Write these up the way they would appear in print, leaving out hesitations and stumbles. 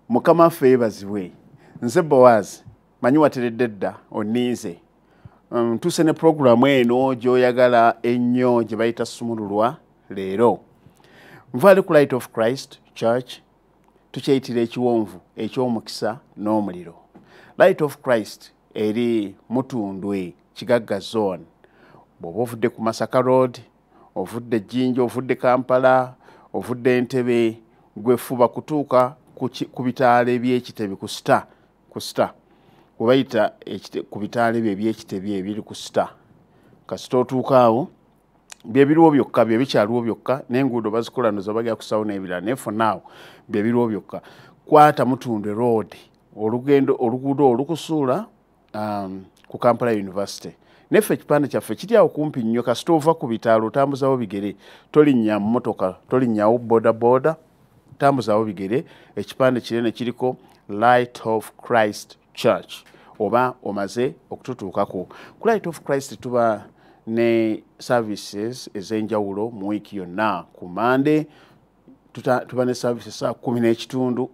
Mukama waffe yeebazibwe. Nze Boaz, manyi wateredde dda onninze. Ntuuse ne pulogulaamu eno gy'oyagala ennyo gye bayita Sumululwa leero. Nvaali ku Light of Christ Church, tukyeyitira ekiwonvu eky'omukisa n'omuliro. Light of Christ eri Mutundwe, Kigagga Zone. Bw'oba ovudde ku Masaka Road, ovudde Jinja, ovudde Kampala, ovudde Entebbe, gwe fuba kutuuka ku bitaala eby'Ekitebi ku Star, ku Star. We bayita ku bitaala ebyo eby'Ekitebi ebiri ku Star. Kasita otuuka awo, bye biriwo byokka, bye bikyaliwo byokka, n'enguudo bazikola nno bagenda kusaawo n'ebirala, naye for now bye biriwo byokka. Kwata Mutundwe Road, olugendo oluguudo olukusuula ku Kampala University. Neffe ekipande kyaffe kiri awo kumpi nnyo, kasita ova ku bitaalo otambuzawo bigere, tolinnya mmotoka, tolinnyawo boda boda, tambuzawo bigere. Ekipande kinene kiriko Light of Christ Church, oba omaze okututuukako. Ku Light of Christ tuba ne services ez'enjawulo mu wiiki yonna. Ku Monday tuba ne services saa kumi n'ekitundu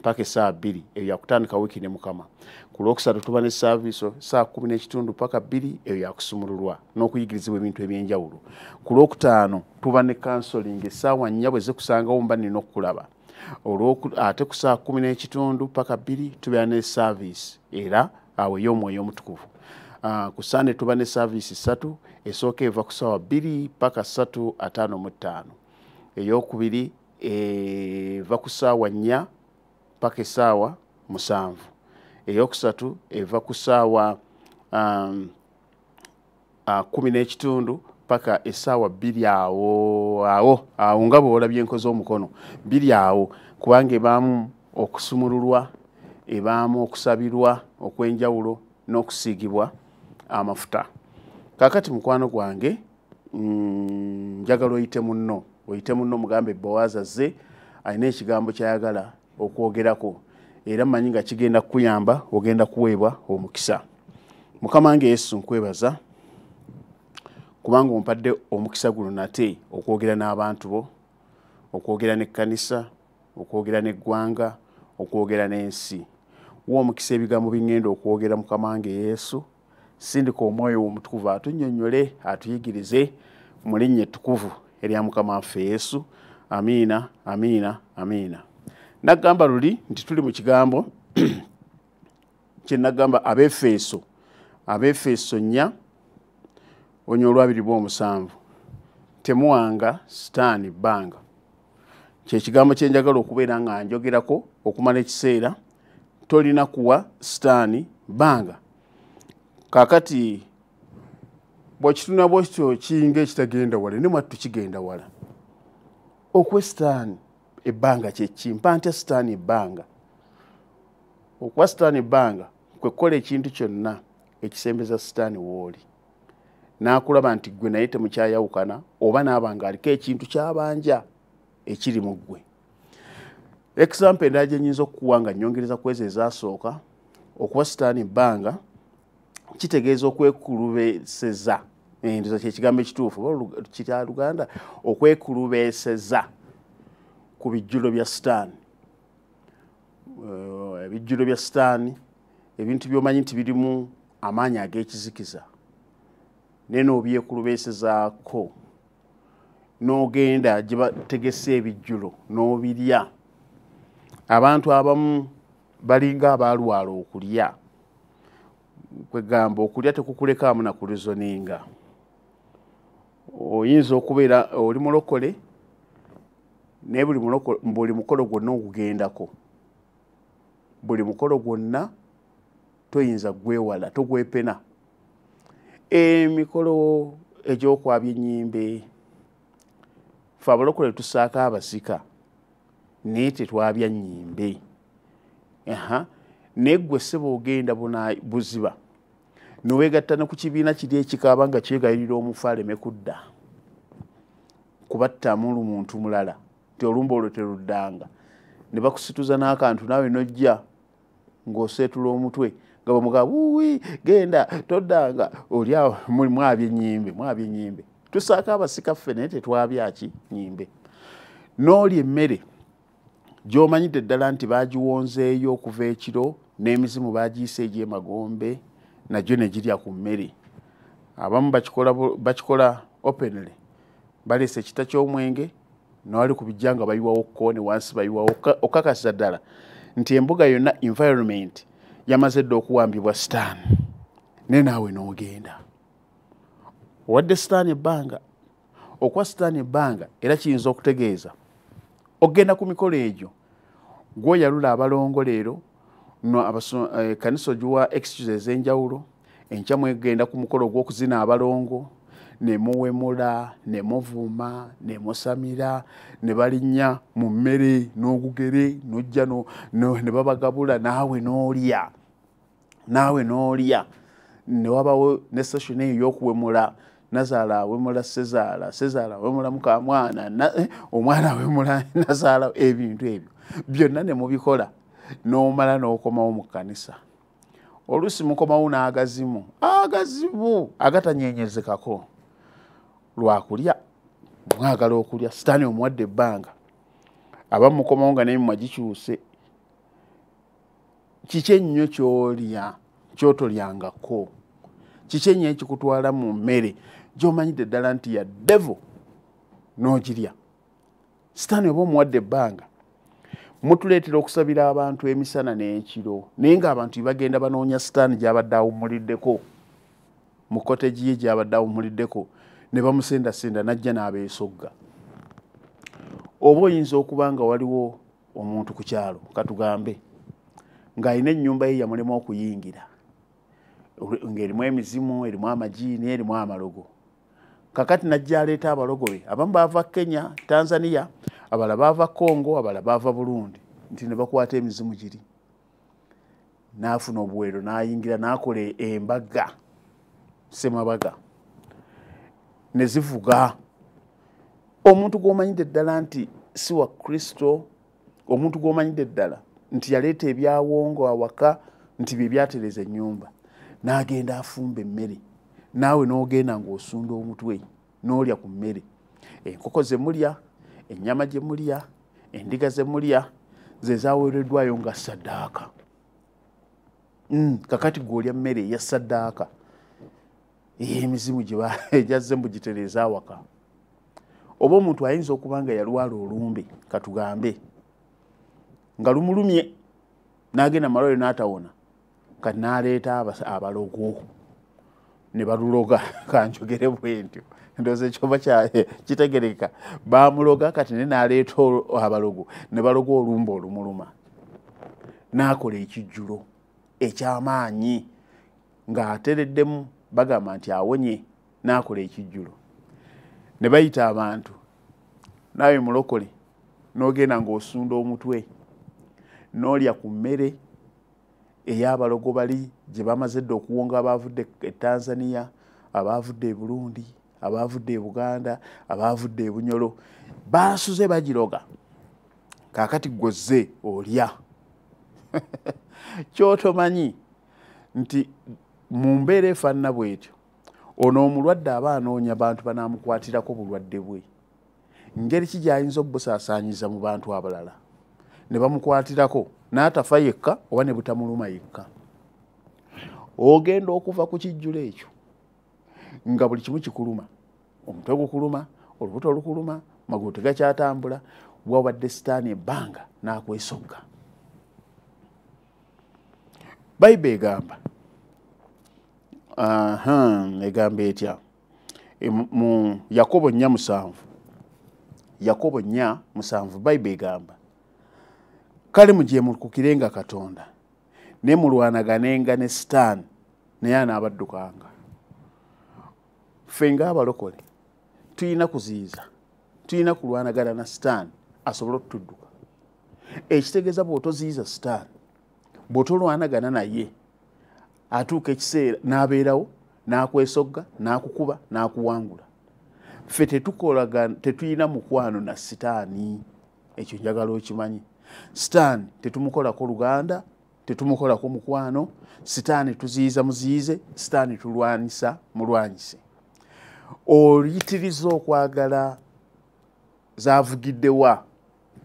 paka essaawa 2, eyo yakutandika wiiki ne Mukama. Ku Lwokusatu tuba ne service saa kumi n'ekitundu paka 2, eyo yakusumululwa n'okuyigirizibwa ebintu eby'enjawulo. Ku Lwokutaano tuba ne counseling essaawa 4 bwe zikusangawo mba nina okukulaba. Ate ku saa kumi n'ekitundu paka 2 tubeera ne service era awo ey'Omwoyo Omutukuvu. Ku Sande tuba ne service 3, esooka eva ku ssaawa 2 paka 3:55, ey'okubiri eva ku ssaawa 4 paka essaawa 7, eyokusatu eva ku ssaawa 10:15 paka essaawa 2 awo awo awo nga bw'olabye enkozi omukono 2 awo, kubanga ebaamu okusumululwa, ebaamu okusabirwa okw'enjawulo n'okusiigibwa amafuta. Kaakati mukwano gwange, njagala oyite munno, oyite munno mugambe Boaz azze alina ekigambo ky'ayagala okwogerako, era mmanyi nga kigenda kukuyamba, ogenda kuweebwa omukisa. Mukama wange Yesu, nkwebaza kubanga ompadde omukisa guno nate okwogera n'abantu bo, okwogera n'ekkanisa, okwogera n'eggwanga, okwogera n'ensi. Wa omukisa ebigambo bingenda okwogera, Mukama wange Yesu. Sindika Omwoyo Omutukuvu atunnyonnyole, atuyigirize mu linnya ettukuvu erya Mukama waffe Yesu. Amiina, amiina, amiina. Nagamba luli nti tuli mu kigambo kye nagamba Abeefeso, Abeefeso 4 27, temuwanga Sitaani bbanga. Kye kigambo kye njagala okubeera nga njogerako okumala ekiseera. Tolina kuwa Sitaani bbanga. Kaakati bw'okitunula bw'ekityo kiyinga ekitagenda wala, ne mwattu kigenda wala. Okuwa Sitaani ebbanga kye ki? Mpa ntya Sitaani ebbanga? Okuwa Sitaani ebbanga kwe kukola ekintu kyonna ekisembeza Sitaani w'oli, n'akulaba nti ggwe naye temukyayawukana, oba n'aba ng'aliko ekintu ky'abanja ekiri mu ggwe. Example endala gye nnyinza okukuwa nga nnyongereza ku ezo ezasooka, okuwa Sitaani ebbanga kitegeeza okwekulubeseza. Ndowooza kye kigambo ekituufu, oba kitya Luganda, okwekulubeseza ku bijjulo bya Sitaani. Ebijjulo bya Sitaani, ebintu by'omanyi nti birimu amaanyi ag'ekizikiza, naye n'obyekulubeesezaako, n'ogenda gye bategese ebijjulo n'obirya. Abantu abamu balinga abaalwala okulya, kwegamba okulya tekukulekaamu na kulizoninga. Oyinza okubeera oli mulokole, naye buli mukolo gwonna ogugendako, buli mukolo gwonna toyinza gwewala, togwepena. Emikolo egy'okwabya ennyimbe, ffe abalokole tusaako abasika, naye tetwabya nnyimbe. Naye ggwe ssebo ogenda buziba, neweegatta ne ku kibiina kiri ekikaaba nga kyegayirira omufu aleme kudda kubattamu muntu mulala, nti olumbe olwo teruddanga, ne bakusituza n'akantu naawe n'ojja ng'oseetula omutwe nga bamugamba wuuwi genda toddanga, oli awo mwabya ennyimbe, mwabya ennyimbe. Tusaako abasika ffe naye tetwabya ki nnyimbe. N'olya emmere Gy'omanyidde ddala nti baagiwonzeeyo okuva ekiro n'emizimu baagiyise egy'emagombe nagyo ne girya ku mmere. Abamu bakikola openly, baleese ekita ky'omwenge newali ku bijja nga bayiwawo kko ne wansi bayiwawo, okakasa ddala nti embuga yonna environment yamaze dda okuwambibwa sitaani, naye naawe n'ogenda. Owadde sitaani ebbanga. Okuwa sitaani ebbanga era kiyinza okutegeeza ogenda ku mikolo egyo gw'oyalula abalongo leero ekkanisa ogiwa excuse ez'enjawulo, enkya mwegenda ku mukolo ogw'okuzina abalongo ne muwemula ne muvuma ne musamira ne balinnya mu mmere n'ogugere n'ojja ne babagabula naawe n'olya, naawe n'olya. Ne wabawo ne session eyo ey'okuwemula, nazaala awemula sezaala, sezaala awemula mukamwana, omwana awemula nazaala, ebintu ebyo byonna ne mubikola n'omala n'okomawo mu kkanisa. Oluusi mukomawo n'agazimu, agazimu agatanyenyezekako lwakulya, mwagala okulya, sitaani omuwadde ebbanga. Abamu mukomawo nga n'emimwa gikyuse. Kiki ennyo ky'olya ky'otolyangako? Kiki ennyo ekikutwala mu mmere gy'omanyidde ddala nti ya devil n'ogirya? Sitaani oba omuwadde ebbanga. Mutuleetera okusabira abantu emisana n'ekiro, naye ng'abantu bagenda banoonya sitaani gy'abadde awummuliddeko mu cottage ye gy'abadde awummuliddeko, ne bamusendasenda n'ajja n'abeesogga. Oba oyinza okuba nga waliwo omuntu ku kyalo katugambe ng'alina ennyumba ye yamulema okuyingira, ng'erimu emizimu, erimu amajiini, erimu amalogo. Kakati n'ajja aleeta abalogo be, abamu baava Kenya, Tanzania, abalala baava Congo, abalala baava Burundi, nti ne bakwata emizimu giri. N'afuna obuweero n'ayingira n'akola embaga, semabaga, ne zivuga. Omuntu gw'omanyidde ddala nti si wa Kristo, omuntu gw'omanyidde ddala nti yaleeta ebyawongo awaka nti bye byatereza ennyumba, n'agenda afumba emmere, naawe n'ogenda ng'osunda omutwe n'olya ku mmere. Enkoko ze mulya, ennyama gye mulya, endiga ze mulya, ze zaaweereddwayo nga ssaddaaka. Kakati gw'olya mmere eya ssaddaaka ey'emizimu egyazze mbu gitereeza awaka. Oba omuntu ayinza okuba nga yalwala olumbe, katugambe nga lumulumye n'agenda mu malwaliro n'atawona, kati n'aleeta abalogo ne baluloga. Kanjogere bwe ntyo, ndowooza ekyoba kitegereka. Baamuloga kati naye n'aleeta abalogo ne baloga olumbe olumuluma, n'akola ekijjulo eky'amaanyi ng'atereddemu, bagamba nti awonye, n'akola ekijjulo ne bayita abantu. Naawe mulokole n'ogenda ng'osunda omutwe n'olya ku mmere ey'abalogo bali gye bamaze dda okuwonga, abaavudde e Tanzania, abaavudde e Burundi, abaavudde e Buganda, abaavudde e Bunyoro, baasuze bagiroga. Kaakati gw'ozze olya. Ky'otomanyi nti mu mbeera efaanana bw'etyo, ono omulwadde aba anoonya bantu banamukwatirako bulwadde bwe. Ngeri ki gy'ayinza okubusaasaanyiza mu bantu abalala ne bamukwatirako n'atafa yekka oba ne butamuluma yekka. Ogenda okuva ku kijjulo ekyo nga buli kimu kikuluma, omutwe gukuluma, olubuto lukuluma, magulu tegakyatambula, wabadde sitaani ebbanga n'akwesogga. Bayibuli egamba, egamba etya? Mu Yakobo 4:7, Yakobo 4:7, Bayibuli egamba, kale mujeemulukukirenga Katonda ne mulwanaganenga ne sitaani, naye anaabaddukanga. Ffe ng'abalokole tulina kuziyiza, tulina kulwanagana na sitaani asobole okutudduka. Ekitegeeza bw'otoziyiza sitaani, bw'otolwanagana naye, atuuka ekiseera n'abeerawo n'akwesogga, n'akukuba, n'akuwangula. Ffe tetulina mukwano na sitaani, ekyo njagala okimanyi. Sitaani tetumukolako luganda, tetumukolako mukwano. Sitaani tuziyiza muziyize, sitaani tulwanyisa mulwanyise. Oyitiriza okwagala zaavugiddewa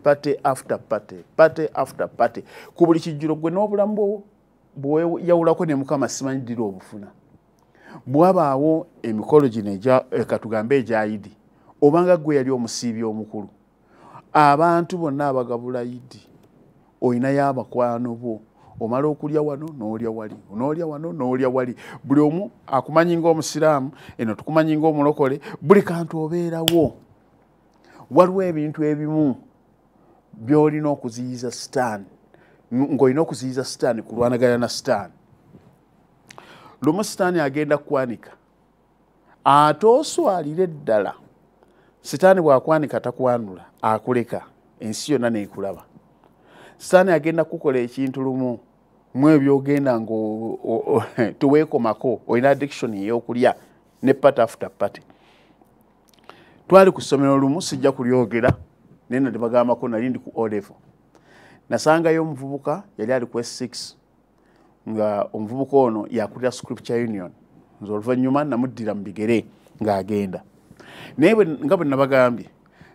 Party after party, party after party. Ku buli kijjulo gwe n'obulamu bweyawulako ne Mukama simanyi ddira obufuna. Bwabaawo emikolo gino katugambe egya Idi, obanga gwe yali omusiibi omukulu, abantu bonna abagabula Idi olinayo abakwano bo, omala okulya wano n'olya wali, n'olya wano n'olya wali, buli omu akumanyi ng'omusiraamu, eno tukumanyi ng'omulokole, buli kantu obeerawo. Waliwo ebintu ebimu by'olina okuziyiza sitaani, ng'olina okuziyiza sitaani kulwanagana na sitaani. Lumu sitaani agenda kukwanika, ate oswalire ddala. Sitaani bw'akwanika takwanula, akuleka ensi yonna n'ekulaba. Sitaani agenda kukola ekintu lumu mu ebyogenda nga teweekomako, olina addiction ey'okulya ne party after party. Twali ku ssomero lumu, sijja kulyogera, naye nno tebagambako nali ndi ku O level. Nasangayo omuvubuka yali ali ku S6, nga omuvubuka ono yakulira Scripture Union. Nze oluvannyuma namuddira mu bigere ng'agenda. Naye nga bwe nabagambye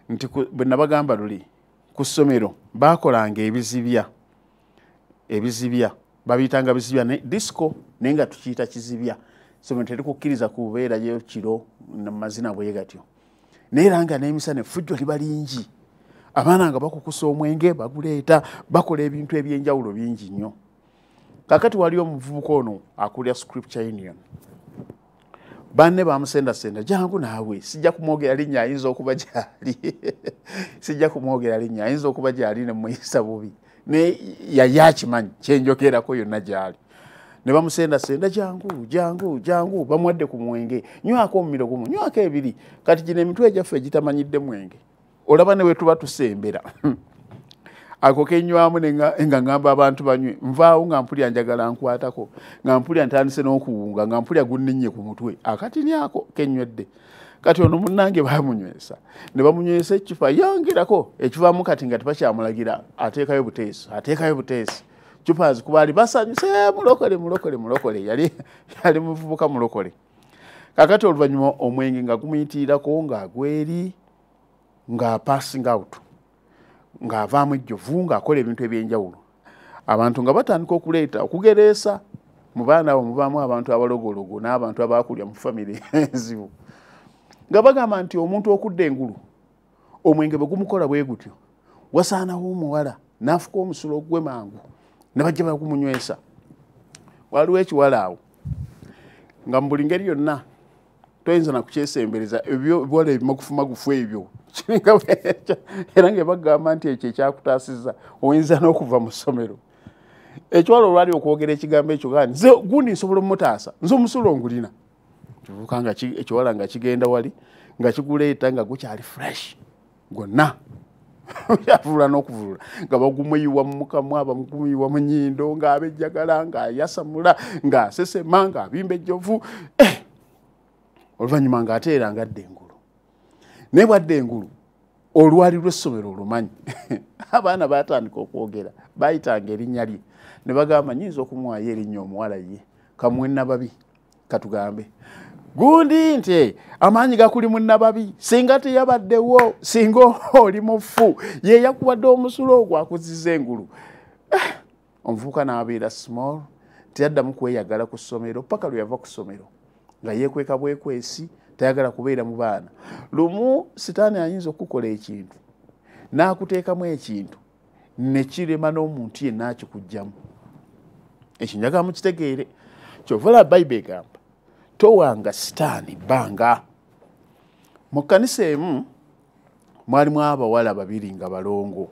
nti bwe nabagamba luli ku ssomero baakolanga ebizibya, ebizibya babiyitanga bizibya ne disco, naye nga tukiyita kizibya. Ssomero terikukkiriza kubeerayo kiro mu mazina bwe gatyo. Naye era nga n'emisana effujjo liba lingi, abaana nga bakukusa omwenge baguleeta, bakola ebintu ebyenjawulo bingi nnyo. Kaakati waliyo omuvubuka ono akulira Scripture Union, banne bamusendasenda, jangu naawe, sijja kumwogera linnya ayinza okuba gyali, sijja kumwogera linnya ayinza okuba gyali ne muyisa bubi, naye yali akimanyi kyenjogerako yonna gyali. Ne bamusendasenda, jangu jangu jangu, bamuwadde ku mwenge, nywako omumiro gumu, nywako ebiri. Kati gino emitwe egyaffe egitamanyidde mwenge, olaba ne bwe tuba tusembera ako kenywamu nga ngamba abantu banywe, nvaawo nga mpulira njagala nkwatako, nga mpulira ntandise n'okuwunga, nga mpulira gunninnye ku mutwe, akatini ako kenywedde. Kati ono munnange bamunywesa, ne bamunywesa eccupa yongerako ekivaamu, kati nga tebakyamulagira, ateekayo buteesi, ateekayo buteesi. Cupa azikuba ali basanyuse, mulokole mulokole mulokole, yali muvubuka mulokole. Kakati oluvannyuma omwenge nga gumuyitirirako, ng'agweri, nga passing out, ng'avaamu ejjovu, ng'akola ebintu ebyenjawulo. Abantu nga batandika okuleeta okugereesa mu baana abo, mubaamu abantu abalogologo n'abantu abaakulya mu famire enzibu, nga bagamba nti omuntu okudda engulu omwenge bwe gumukola bwe gutyo, wasaanawo omuwala n'afuka omusulo gwe mangu ne bajja bagumunywesa. Waliwo ekiwala awo nga mu buli ngeri yonna toyinza na kukyesembereza, ebiwala ebimagufumagufu ebyo era nga bagamba nti ekyo ekyakutaasizza oyinza n'okuva mu ssomero. Ekiwala olwali okwogera ekigambo ekyo, gani nze gundi nsobola omutaasa, nze omusulo ngulina. Kivuka nga ekiwala nga kigenda wali nga kiguleeta nga gukyali fresh gwonna, yavulula n'okuvulula, nga bagumuyiwa mu mukamwa, bagumuyiwa mu nnyindo, ng'abejjagala, ng'ayasamula, ng'asesema, ng'abimba ejjovu. Oluvannyuma ng'ateera ng'adda engulu. Naye bwadda engulu olwali lw'essomero olumanyi, abaana baatandika okwogera, baayitanga erinnya lye ne bagamba nyinza okumuwaayo erinnya omuwala ye kamuwe Nababi, katugambe gundi nti amaanyi gakuli mu Nababi, singa teyabaddewo, singa oli mufu, ye yakuwadde omusulo ogwo akuziza engulu. Omuvubuka n'abeera small, teyaddamu kweyagala ku ssomero paka lwe yava ku ssomero, nga yeekweka bwekwesi, tayagala kubeera mu baana. Lumu sitaani ayinza okukola ekintu n'akuteekamu ekintu ne kirema n'omuntu yenna akikuggyamu. Ekyo njagala mukitegeere. Kyova olaba Bayibuli egamba towanga sitaani bbanga. Mu kkanisa emu mwalimu abawala babiri nga balongo.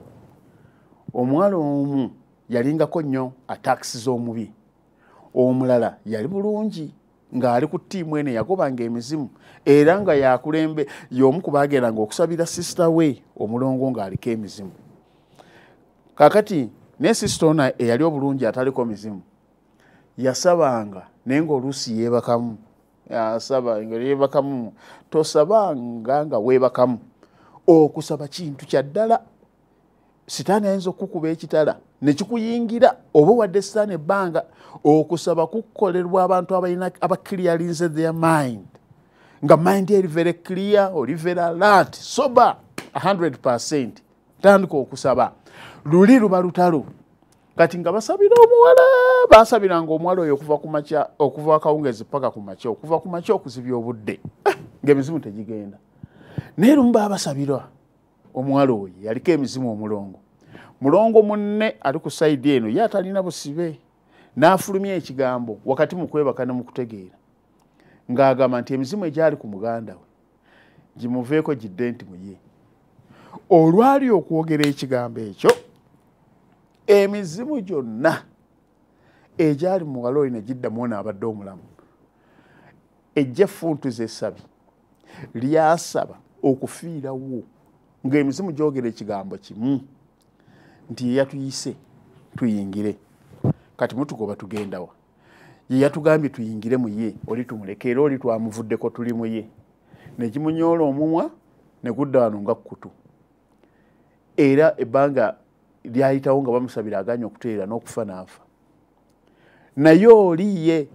Omuwala omu yalingako nnyo attacks z'omubi, omulala yali bulungi ng'ali ku ttiimu eno eyagobanga emizimu, era nga yakulembe y'omu ku baagendanga okusabira sisita we omulongo ng'aliko emizimu. Kaakati ne sisita ono eyali obulungi ataliko mizimu yasabanga, naye ng'oluusi yeebakamu, asaba nga yeebakamu. Tosabanga nga weebakamu. Okusaba kintu kya ddala. Sitaani ayinza okukuba ekitala ne kikuyingira, oba wadde sitaani ebbanga. Okusaba kukolerwa abantu abalina abaclearinze their mind, nga mind eri very clear, oli very alert, sober 100%. Tandika okusaba. Luli luba lutalo. Kati nga basabira omuwala, basabiranga omuwala oyo okuva ku makya, okuva akawungeezi paka ku makya, okuva ku makya okuzibya obudde. Ng'emizimu tegigenda. Naye lumu baabasabira omuwala oyo yaliko emizimu omulongo. Mulongo munne ali ku sayidi eno ye atalina busibe n'afulumya ekigambo wakati mu kwebaka ne mu kutegeera ng'agamba nti emizimu egyali ku muganda we gimuveeko gidde nti muye. Olwali okwogera ekigambo ekyo emizimu gyonna egyali mu muwala oyo ne giddamu ono abadde omulamu. Ejja effuntuza essabi lyasaba okufiirawo ng'emizimu gyogera ekigambo kimu nti ye yatuyise tuyingire. Kati mutugoba tugendawa? Ye yatugambye tuyingire mu ye, oli tumuleke era oli twamuvuddeko tuli mu ye. Ne gimunyoola omumwa ne gudda wano nga kkutu. Era ebbanga lyayitawo nga bamusabira aganye okutereera n'okufa n'afa. Naye oli ye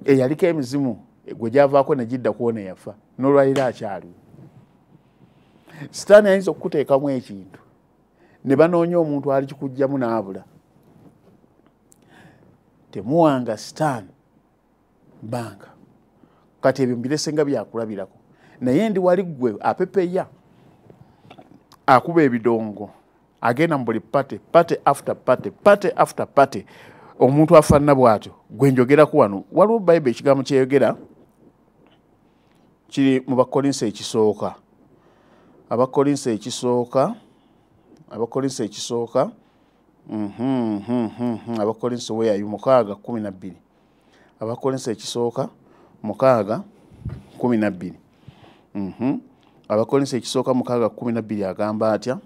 eyaliko emizimu gwe gyavaako ne gidda ku ono eyafa n'olwaliro akyaliwo. Sitaani ayinza okukuteekamu ekintu ne banoonya omuntu alikikuggyamu n'abula. Temuwanga sitaani bbanga. Kati ebyo mbirese nga byakulabirako. Naye ndi wali ggwe apepeya akuba ebidongo agenda mu buli party, party after party, party after party. Omuntu afaanana bw'atyo gwe njogerako wano. Waliwo Bayibuli ekigambo kyeyogera kiri mu Bakkolinso ekisooka. Abakkolinso ekisooka, Abakkolinso ekisooka, Abakkolinso weyayu 6:12. Abakkolinso ekisooka 6:12. Abakkolinso ekisooka 6:12 agamba atya?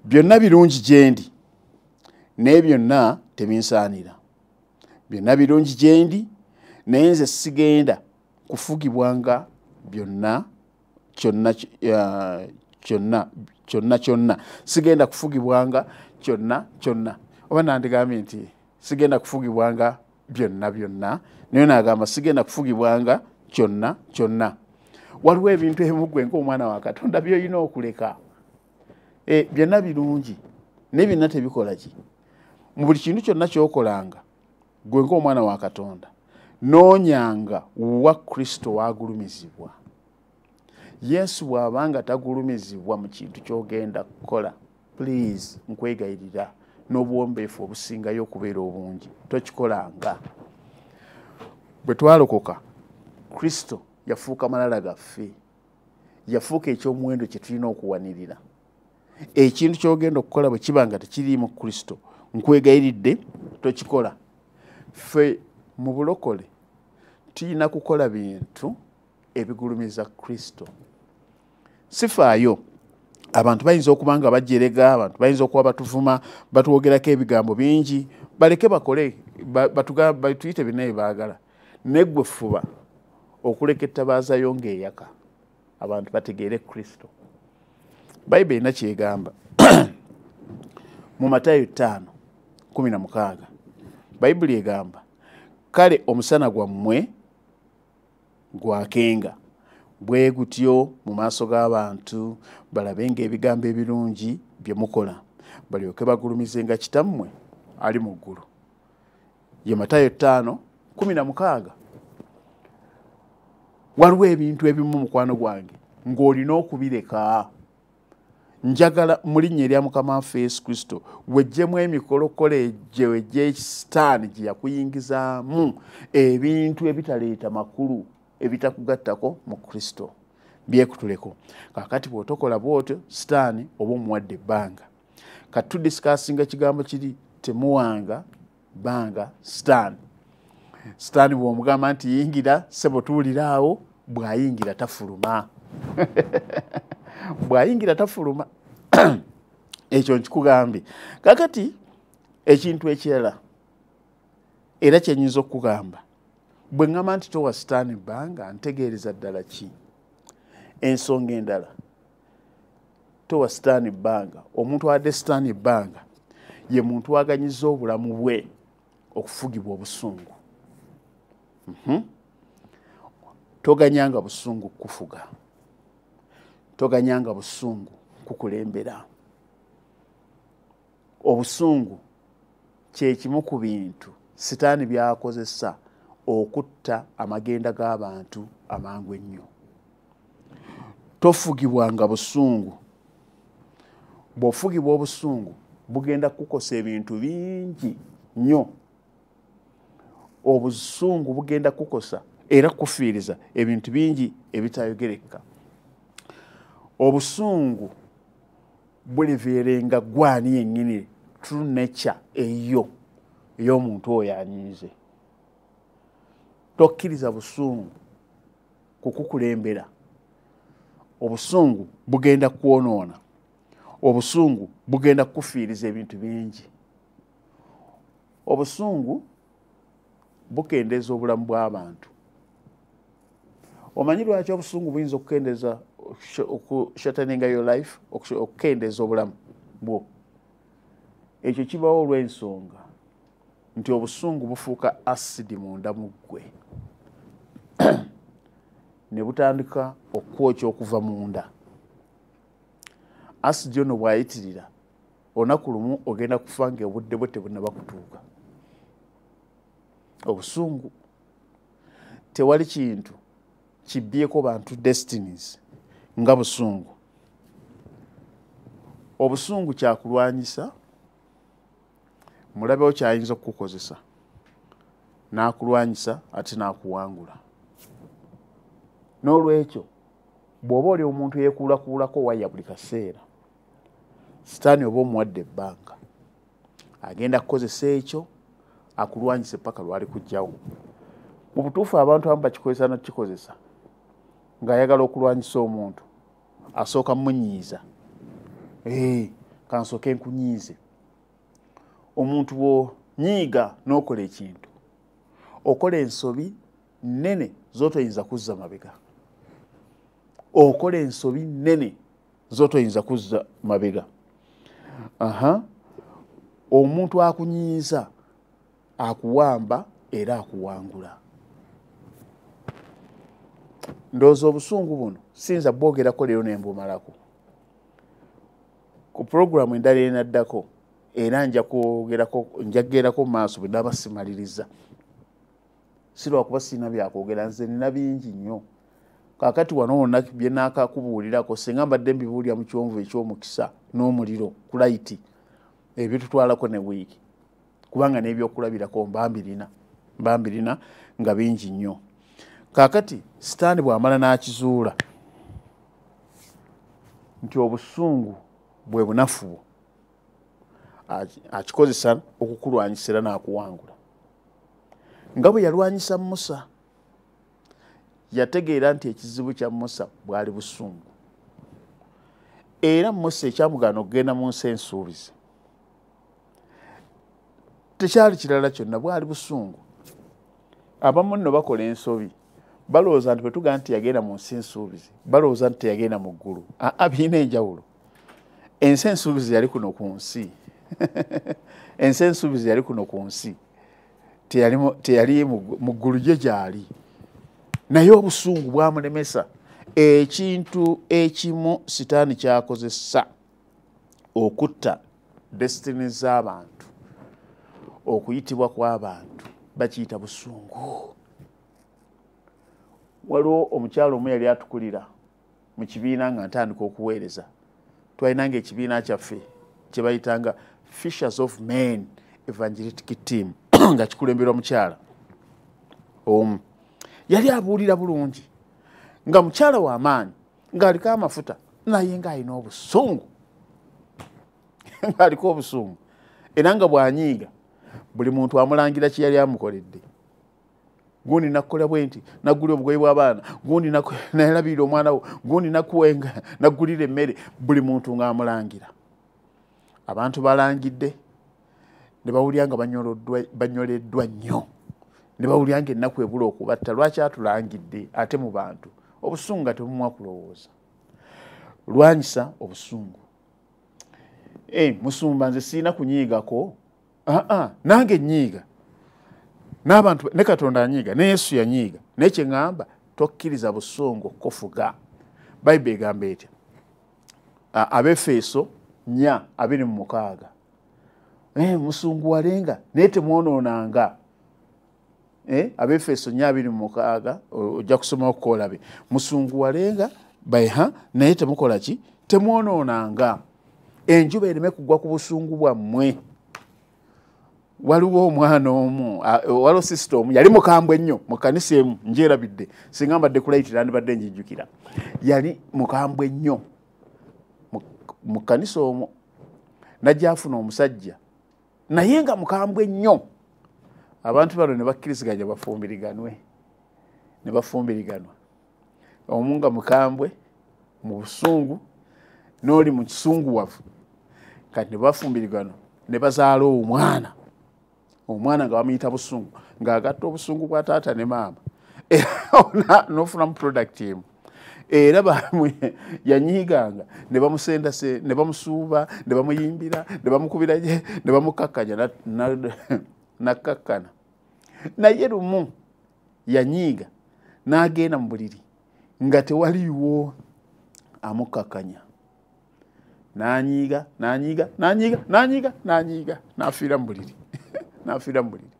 Byonna birungi gye ndi, naye byonna tebinsaanira. Byonna birungi gye ndi, naye nze sigenda kufugibwanga byonna kyonna kyonna kyonna kyonna. Sigenda kufugibwanga kyonna kyonna. Oba nandigambye nti sigenda kufugibwanga byonna byonna, naye n'agamba sigenda kufugibwanga kyonna kyonna. Waliwo ebintu ebimu ggwe ng'omwana wa Katonda by'olina okuleka. Byonna birungi naye byonna tebikola ki? Mu buli kintu kyonna ky'okolanga ggwe ng'omwana wa Katonda noonyanga wa Kristo w'agulumizibwa. Yesu bw'abanga tagulumizibwa mu kintu ky'ogenda kukola, please nkwegayirira n'obuwombeefu obusingayo okubeera obungi tokikolanga. Bwe twalokoka Kristo yafuuka malala gaffe, yafuuka ekyomuwendo kye tulina okuwanirira. Ekintu ky'ogenda okukola bwe kiba nga tekiriimu Kristo, nkwegayiridde tokikola. Ffe mu bulokole tulina kukola bintu ebigulumiza Kristo. Sifaayo abantu bayinza okuba nga bajerega, abantu bayinza okuba batuvuma, batwogerako ebigambo bingi, baleke bakole, batuyite byonna bye baagala. Naye ggwe fuba okuleka ettabaaza yo ng'eyaka, abantu bategeere Kristo. Bayibuli erina ky'egamba mu Matayo 5:16. Bayibuli egamba kale omusana gwammwe gwakenga bwe gutyo mu maaso g'abantu balabenga ebigambo ebirungi bye mukola balyoke bagulumizenga kitammwe ali mu ggulu. Ye Matayo 5:16. Waliwo ebintu ebimu mukwano gwange ng'olina okubireka. Njagala mu linnya erya Mukama waffe Yesu Kristo weggyemu emikolokolo egyo egy'Sitaani gye yakuyingizaamu ebintu ebitaleeta makulu ebitakugattako mu Kristo byekutuleko. Kaakati bw'otokola bw'otyo Sitaani oba omuwadde ebbanga. Kati tudisikasinga ekigambo kiri temuwanga bbanga Sitaani. Sitaani bw'omugamba nti yingira ssebo tuwulira awo, bw'ayingira tafuluma. Bw'ayingira tafuluma. Ekyo nkikugambye. Kaakati ekintu ekirala era kye nnyinza okukugamba, bwe ŋŋamba nti towa Sitaani bbanga ntegeereza ddala ki? Ensonga endala, towa Sitaani bbanga. Omuntu awadde Sitaani ebbanga ye muntu aganyiza obulamu bwe okufugibwa obusungu. Toganyanga busungu kukufuga, toganyanga busungu kukulembera. Obusungu kye kimu ku bintu Sitaani by'akozesa okutta amagenda g'abantu amangu ennyo. Tofugibwanga busungu. Bw'ofugibwa obusungu, bugenda kukosa ebintu bingi nnyo. Obusungu bugenda kukosa era kufiiriza ebintu bingi ebitayogereka. Obusungu buliveerenga gwani yennyini, true nature eyo ey'omuntu oyo anyiize. Tokkiriza busungu kukukulembera. Obusungu bugenda kwonoona. Obusungu bugenda kukufiiriza ebintu bingi. Obusungu bukendeeza obulamu bw'abantu. Omanyi lwaki obusungu buyinza okukendeeza, okushorteninga your life, okukendeeza obulamu bwo? Ekyo kibawo olw'ensonga nti obusungu bufuuka asidi munda mu ggwe ne butandika okwokya okuva munda. Asidi ono bw'ayitirira, olunaku lumu ogenda kufa ng'obudde bwe tebunnaba kutuuka. Obusungu, tewali kintu kibbyeko bantu destinies nga busungu. Obusungu kyakulwanyisa. Mulabewo kyayinza okukukozesa n'akulwanyisa ate n'akuwangula. N'olwekyo bw'oba oli omuntu eyeekuulakuulako waya buli kaseera, Sitaani oba omuwadde ebbanga, agenda kukozesa ekyo akulwanyise paka lwali kujjawo. Mu butuufu, abantu abamu bakikozesa nokikozesa ng'ayagala okulwanyisa omuntu, asooka munyiiza. Kansooke nkunyiize. Omuntu bw'onyiiga n'okola ekintu, okola ensobi nnene z'otoyinza kuzza mabega. Okola ensobi nnene z'otoyinza kuzza mabega. Aha, omuntu akunyiiza akuwamba era akuwangula. Ndowooza obusungu buno siyinza bwogerako leero nembumalako. Ku puroguramu endala enaddako era nja kwogerako, njagerako mu maaso bwe naaba simaliriza. Si lwakuba sirina byakwogera, nze nina bingi nnyo. Kaakati wano wonna bye naakakubuulirako, singa mbadde mbibuulira mu kiwonvu eky'omukisa n'omuliro ku layiti, ebitutwalako ne wiiki, kubanga n'ebyokulabirako mba mbirina nga bingi nnyo. Kaakati Sitaani bw'amala n'akizuula nti obusungu bwe bunafu bwo, akikozesa okukulwanyisa era n'akuwangula nga bwe yalwanyisa Musa. Yategeera nti ekizibu kya Musa bwali busungu, era Musa ekyamugaana okugenda mu nsi ensuubize tekyali kirala kyonna, bwali busungu. Abamu nno bakola ensobi, balowooza nti bwe tugamba nti yagenda mu nsi ensuubize, balowooza nti teyagenda mu ggulu. Aa, birina enjawulo. Ensi ensuubize yali kuno ku nsi. Ensi ensuubize yali kuno ku nsi, teyali mu ggulu gye gyali. Naye obusungu bwamulemesa. Ekintu ekimu Sitaani kyakozesa okutta destiny z'abantu, okuyitibwa kw'abantu, bakiyita busungu. Waliwo omukyalo omu yali atukulira mu kibiina nga ntandika okuweereza. Twalinanga ekibiina kyaffe kye bayitanga Fishers of Men Evangelistic Team, nga kikulemberwa mukyala omu. Yali abuulira bulungi, nga mukyala w'amaanyi, ng'aliko amafuta, naye ng'alina obusungu, ng'aliko obusungu, era nga bw'anyiiga buli muntu amulangira kye yali amukoledde. Gundi nakukola bwe nti, naggulira obugoye bw'abaana, gundi nalabirira omwana wo, gundi nakuwenga, naggulira emmere. Buli muntu ng'amulangira. Abantu balangidde ne bawulira nga banyoleddwa nnyo, ne bawulira nga ennaku ebula okubatta. Lwaki atulangidde ate mu bantu? Obusungu nga tebumuwa kulowooza. Lwanyisa obusungu. Musumba, nze siina kunyiigako. Aa, nange nyiiga n'abantu, ne Katonda anyiiga, ne Yesu yanyiiga. Naye kyeŋŋamba, tokkiriza busungu okufuga. Bayibuli egamba etya? Abefeso 4:26. Musunguwalenga naye temwonoonanga. Abefeso 4:26 ojja kusoma okukolabe. Musunguwalenga baiha naye temukola ki? Temwonoonanga. Enjuba ereme kugwa ku busungu bwammwe. Waliwo omwana omu, waliwo sister omu yali mukambwe ennyo mu kkanisa emu, njerabidde, singa mbadde kulayitira ndibadde njijjukira. Yali mukambwe nnyo mu kkanisa omwo, najja afuna omusajja naye nga mukambwe nnyo. Abantu bano ne bakkiriziganya bafumbiriganwe, ne bafumbiriganwa. Omu nga mukambwe mu busungu n'oli mu kisunguwavu. Kati ne bafumbiriganwa ne bazaala omwana. Omwana nga bamuyita busungu, ng'agatta obusungu bwa taata ne maama, era n'ofunamu product emu. Era yanyiiganga ne bamusendase, ne bamusuuba, ne bamuyimbira, ne bamukubira, ne bamukakkanya, nakkakkana. Naye lumu yanyiiga n'agenda mu buliri nga tewaliiwo amukakkanya. N'anyiiga, n'anyiiga, n'anyiiga, n'anyiiga, n'anyiiga, n'afiira mu buliri. N'afiira mu buliri.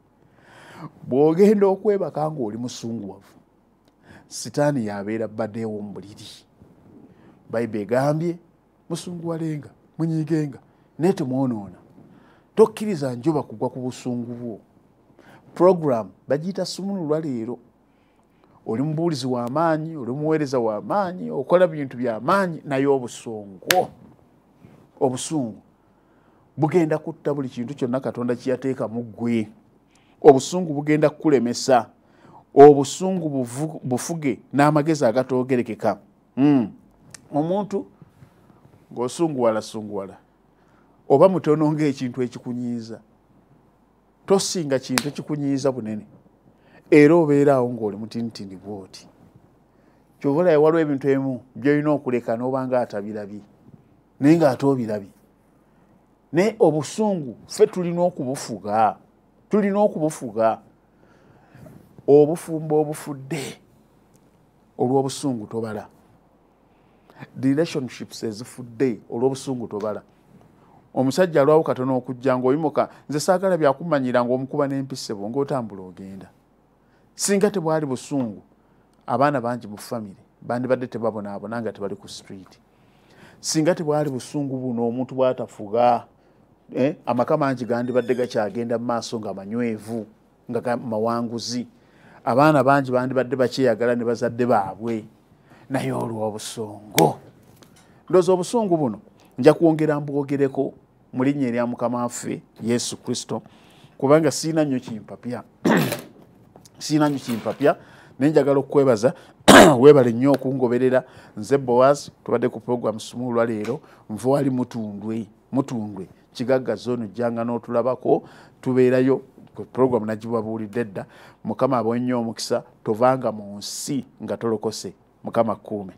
Bw'ogenda okwebaka ng'oli musunguwavu, Sitaani yabeera baddeewo mu buliri. Bayibuli egambye musunguwalenga, munyiigenga, naye temwonoona. Tokkiriza njuba kugwa ku busungu bwo. Program bagiyita sumululwa leero. Oli mubuulizi w'amaanyi, oli muweereza w'amaanyi, okola bintu by'amaanyi, naye obusungu. Obusungu bugenda kutta buli kintu kyonna Katonda kye yateeka mu ggwe. Obusungu bugenda kukulemesa. Obusungu bufuge n'amagezi agatoogerekeka. Omuntu ng'osunguwala sunguwala oba mutono ng'ekintu ekikunyiiza, tosinga kintu ekikunyiiza bunene, era obeera awo ng'oli mutinitini bw'oti. Ky'ova olaba waliwo ebintu ebimu by'olina okuleka n'oba ng'atabirabye, naye ng'ate obirabye. Naye obusungu ffe tulina okubufuga, tulina okubufuga. Obufumbo obufudde olw'obusungu tobala. Relationships ezifudde olw'obusungu tobala. Omusajja alwawo katono okujja ng'oyimuka, nze saagala byakumanyira, ng'omukuba n'empisebo ng'otambula ogenda. Singa tebwali busungu, abaana bangi mu famire bandibadde tebabonaabona nga tebali ku street. Singa tebwali busungu buno omuntu bw'atafuga, amaka mangi gandibadde gakyagenda mu maaso nga manywevu, nga mawanguzi. Abaana bangi bandibadde bakyeyagala ne bazadde baabwe, naye olw'obusungu. Ndowooza obusungu buno nja kwongera mbwogereko mu linnya erya Mukama waffe Yesu Kristo, kubanga siina nnyo kimpapya. Siina nnyo kimpapya, naye njagala okukwebaza. Weebale nnyo okungoberera. Nze Boaz, tubadde ku program Sumululwa leero. Nva wali Mutundwe, Mutundwe Kigagga zone, jjanga n'otulabako, tubeerayo ku program nagibabuulidde dda. Mukama abawe nnyo omukisa. Tovanga mu nsi nga tolokose. Mukama akkuume.